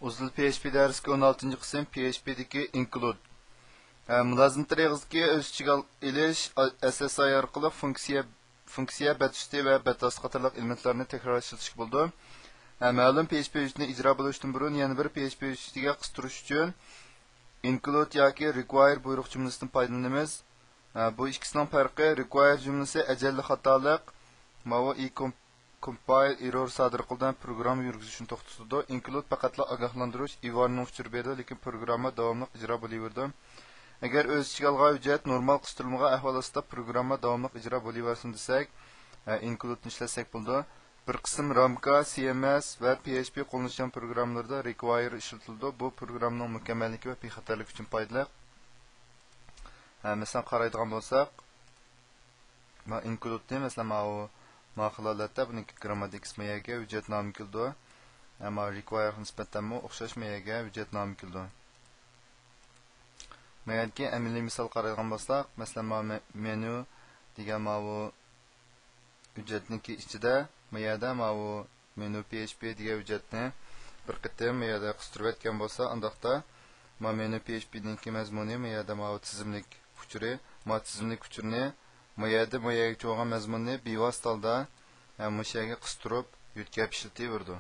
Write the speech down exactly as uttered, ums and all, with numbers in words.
ئۇزۇل پي ئېچ پى دەرسلىكى ئون ئالتىنچى قىسىم، پي ئېچ پى دىكى ئىنكلۇد. ھە، مۇلازىمەت ئېغىزىدىكى ئۆز ئىچىگە ئېلىش، ئەس ئەس ئاي ئارقىلىق فۇنكسىيە، فۇنكسىيە بەت ئۈستى ۋە بەت ئاستى قاتارلىق ئېلېمېنتلارنى تەكرار ئىشلىتىشكە بولىدۇ. ھە، مەلۇم پي ئېچ پى ھۆججىتىنى ئىجرا بولۇشتىن بۇرۇن يەنە بىر پي ئېچ پى ھۆججىتىگە قىستۇرۇش ئۈچۈن، ئىنكلۇد ياكى رىكۋاير بۇيرۇق جۈملىسىدىن پايدىلىنىمىز. ھە، بۇ ئىككىسىنىڭ پەرقى، رىكۋاير جۈملىسى ئەجەللىك خاتالىق، ماۋۇ ئى كومپايل ئېررور سادىر قىلىدىغان پروگرامما يۈرگۈزۈشنى توختىتىدۇ. ئىنكلۇد پەقەتلا ئاگاھلاندۇرۇش، ئىگىۋارنىڭ ئۇچۇرى بېرىدۇ، لېكىن پروگرامما داۋاملىق ئىجرا بولۇۋېرىدۇ. ئەگەر ئۆز ئىچىگە ئالغان ھۆججەت نورمال قىستۇرۇلمىغان ئەھۋال ئاستىدا پروگرامما داۋاملىق ئىجرا بولۇۋەرسۇن دېسەك، ھە، ئىنكلۇدنى ئىشلەتسەك بولىدۇ. بىر قىسىم رامكا، سى ئېم ئەس ۋە پي ئېچ پى قوللىنىشچان پروگراممىلىرىدا رىكۋاير ئىشلىتىلىدۇ. بۇ پروگراممىنىڭ مۇكەممەللىكى ۋە بىخەتەرلىكى ئۈچۈن پايدىلىق. ھە، مەسىلەن، قارايدىغان بولساق، ما ئىنكلۇدنى، مەسىلەن، ماۋۇ، ما خىل ھالەتتە بۇنىڭكى گرامماتىكىسى ما يەرگە ھۆججەت نامى كېلىدۇ. ئەمما رىكۋايرغا نىسبەتەنمۇ ئوخشاش ما يەرگە ھۆججەت نامى كېلىدۇ. ما يەردىكى ئەمەلىي مىسال قارايدىغان بولساق، مەسىلەن، ما مې-، مېنۇ دېگەن ماۋۇ ھۆججەتنىڭكى ئىچىدە، ما يەردە ماۋۇ مېنۇ پي ئېچ پى دېگەن ھۆججەتنى بىر قېتىم ما يەردە قىستۇرۇۋەتكەن بولسا، ئانداقتا ما مېنۇ پي ئېچ پى نىڭكى مەزمۇنى ما يەردە ماۋۇ تىزىملىك ئۇچۇرى، ما تىزىملىك ئۇچۇرىنى ما يەردە ما يەرگىچە بولغان مەزمۇننى بىۋاسىتە ھالدا، ھە، مۇشۇ يەرگە قىستۇرۇپ يۆتكەپ ئىشلىتىۋېرىدۇ.